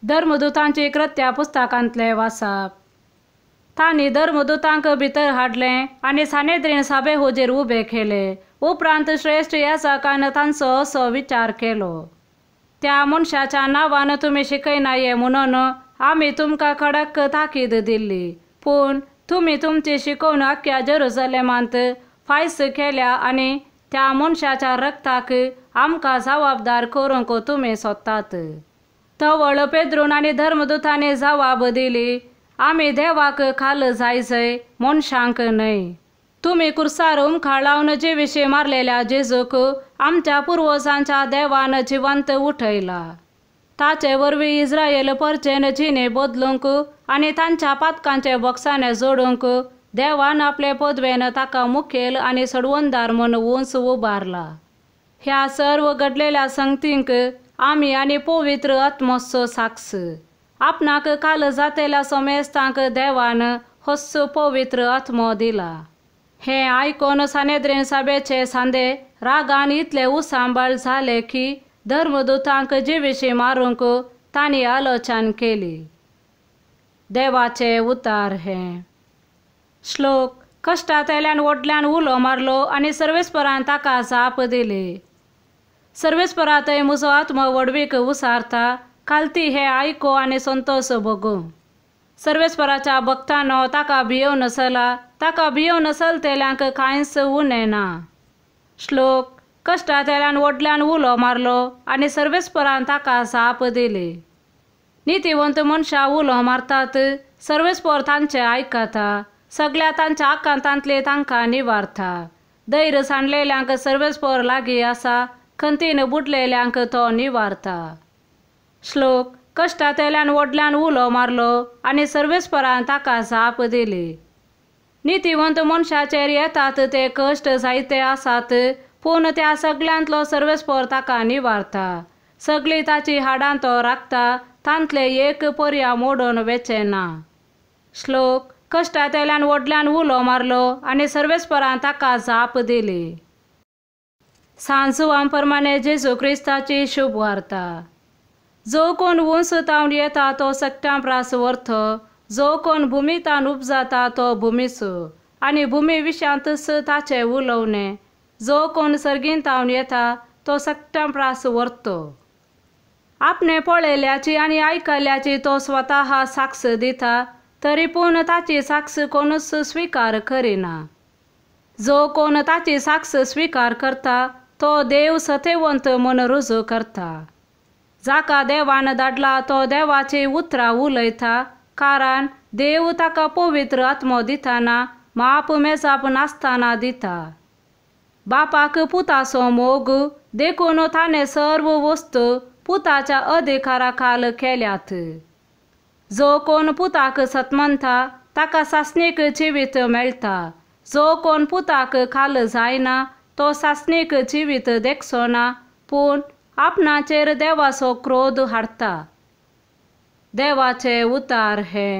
धर्मदूतांची कृत्या पुस्तकांतले वाचप. तांणी धर्मदूतांक भितर हाडलें आनी सानेद्रीन साबे हुजीर उबे केले. उपरांत श्रेश्ठ याजकान तांचो असो विचार केलो, त्या मनशाच्या नांवान तुमी शिकयनाये म्हणून आमी तुमकां कडक ताकीद दिल्ली, पूण तुमी तुमची शिकवण अख्ख्या जेरुजलेमांत फायस केल्या आनी त्या मनशाच्या रक्ताक आमकां जबाबदार करूंक तुमी सोदतात. तवळ पेद्रून आनी धर्मदूतांनी जबाब दिली, आमी देवाक खाल जायजय, मनशांक न्हय. तुमी कुर्सार उमखाळावन जिविशी मारलेल्या जेजूक आमच्या पुर्वजांच्या देवान जिवंत उठयला. ताचे वरवीं इस्रायल परचेन जिणे बदलूंक आनी तांच्या पातकांचे बोक्साने जोडूंक देवान आपले पदवेन ताका मुखेल आनी सोडवणदार म्हूण उंच उबारला. ह्या सर्व घडलेल्या संगतींक आमी आनी पवित्र आत्मोचो साक्ष. आपणाक काल जातेल्या समेस्तांक देवान होच पवित्र आत्मो दिला. हें आयकून सानेद्रीन साबेचे सांदे रागान इतले उसांबाळ जाले की धर्मदूतांक जिविशी मारूंक तांणी आलोचन केली. देवाचे उतार हें. श्लोक. कश्टांतल्यान व्हडल्यान उलो मारलो आनी सर्वेस्परान ताका जाप दिली. सर्वेस्परांतय म्हजो आत्मो व्हडवीक उसारता, खालती हें आयको आनी संतोश भोगूं. सर्वेस्पराच्या भक्तांनो ताका भियोवन चला, ताका भियोवन चलतल्यांक कांयच उणें ना. श्लोक. कश्टांतल्यान व्हडल्यान उलो मारलो आनी सर्वेस्परान ताका जाप दिली. नितीवंत मनशां उलो मारतात, सर्वेस्पर तांचें आयकता, सगळ्या तांच्या आकांतांतले तांकां निवारता. धैर्य सांडलेल्यांक सर्वेस्पर लागीं आसा, खंतीन बुडलेल्यांक तो निवारता. श्लोक. कश्टांतल्यान व्हडल्यान उलो मारलो आनी सर्वेस्परान ताका जाप दिली. नितीवंत मनशाचेर येतात ते कश्ट जायते आसात, पूण त्या सगळ्यांतलो सर्वेस्पर ताका निवारता. सगळीं ताची हाडां तो राखता, तांतले एक पर्या मोडून वेचें ना. श्लोक. कश्टांतल्यान व्हडल्यान उलो मारलो आनी सर्वेस्परान ताका जाप दिली. सांजुवां प्रमाणे जेजू क्रिस्ताची शुभ वार्ता. जो कोण उंच तावन येता तो सगट्यां प्रास व्हरतो, जो कोण भुमीतान उपजाता तो भुमीचो आनी भुमी विशांतच ताचें उलोवणें. जो कोण सर्गीन तावन येता तो सगट्यां प्रास व्हरतो. आपणे पळयल्याची आनी आयकल्याची तो स्वता साक्ष दिता, तरी पूण ताची साक्ष कोणूच स्विकार करिना. जो कोण ताची साक्ष स्विकार करता तो देव सतेवंत म्हूण रुजू करता. जाका देवान धाडला तो देवाची उतरां उलयता, कारण देव ताका पवित्र आत्मो दिताना माप मेजाप नासतना दिता. बापाक पुताचो मोग देखून ताणें सर्व वस्तू पुताच्या अधिकारा खाल केल्यात. जो कोण पुताक सतमनता ताका सासणीक जिवीत मेळटा. जो कोण पुताक खाल जायना तो सासणीक जिवीत देखचो ना, पूण आपणाचेर देवाचो क्रोध हाडटा. देवाचे उतार हे.